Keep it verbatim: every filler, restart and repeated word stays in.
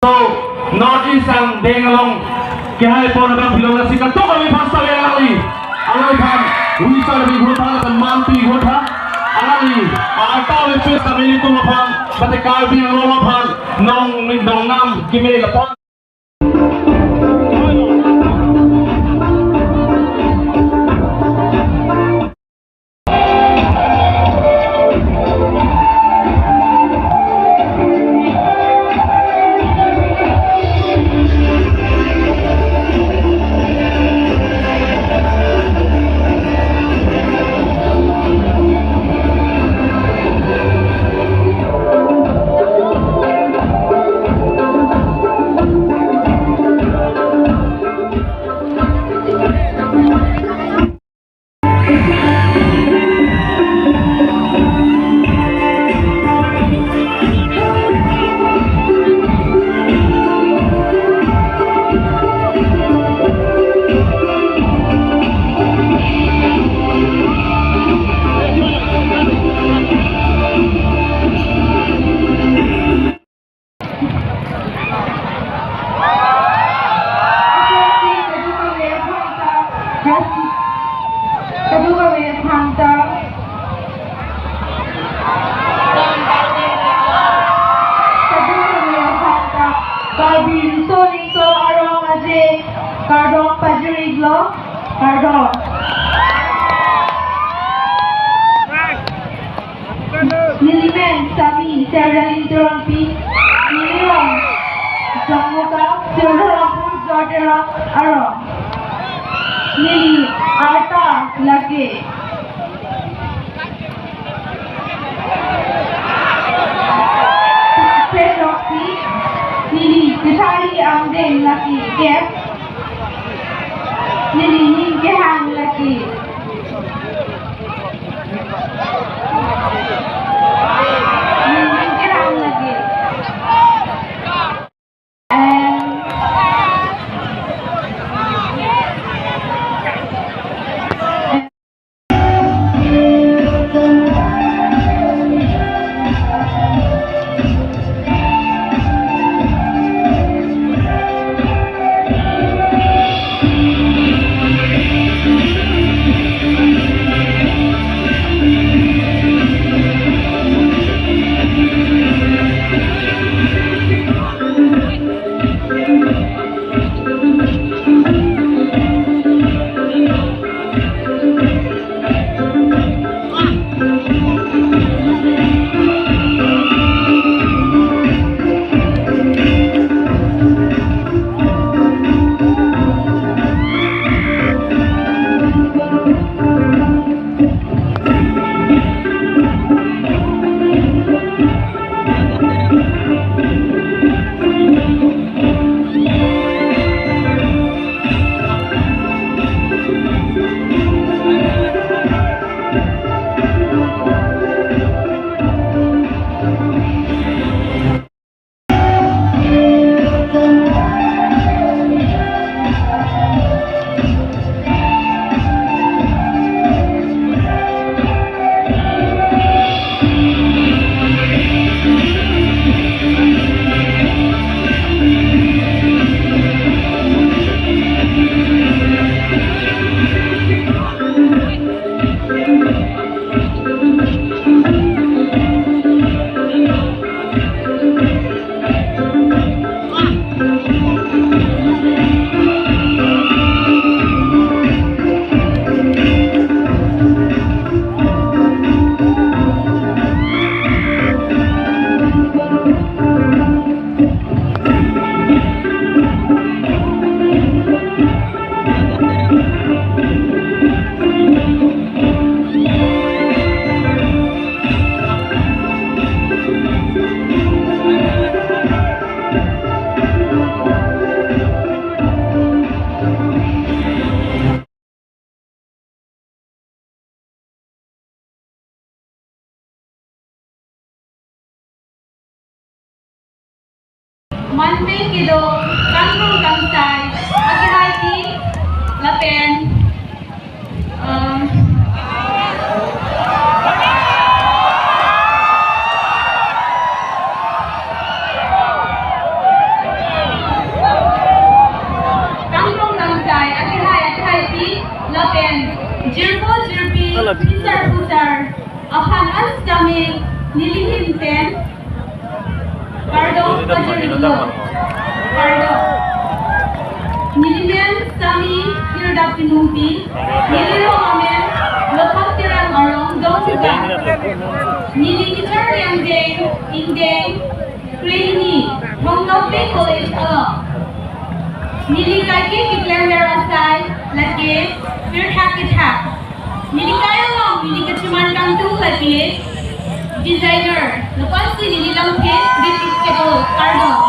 So, North East angdeng along kehai pon abang pilo, lasi kangtung kami phasta ve alangli. Alangliphan, Rui Sar pi gotha, lapen man pi gotha. Alangli, arta ave pes kami nelitum aphan, mate Karbi Anglong aphan, nong, nongnam keme lapu. Kadokave aphanta, kadokave aphanta Karbi Riso Nimso Arong Aje kardom pajir-iklo, kardom. Nelimen Sami Serdalin Terangpi, nelirong Jongmuka, Serdalin Pur Jorderong arong. Neli arta lake. Peloksi, neli kethari angdeng lake kep. Neli ning kehang lake. Manpeng kedo, kangrong kangsai, akehai tin, lapen, um, Aphan an sitame neli ahin pen kardom pajirlo. Kardom. Neli men sitame Hirdak Timungpi, neli rong amen Lotham Terang arong Dongka. Neli kacharli angdeng, ingdeng krehini, Hongkongpi College along. Neli kaike keklemver asai lake pirthe kethak. Neli kai along neli kachiman kangtung lake designer. Lapusi neli lamthe rit ik chek-o, kardom.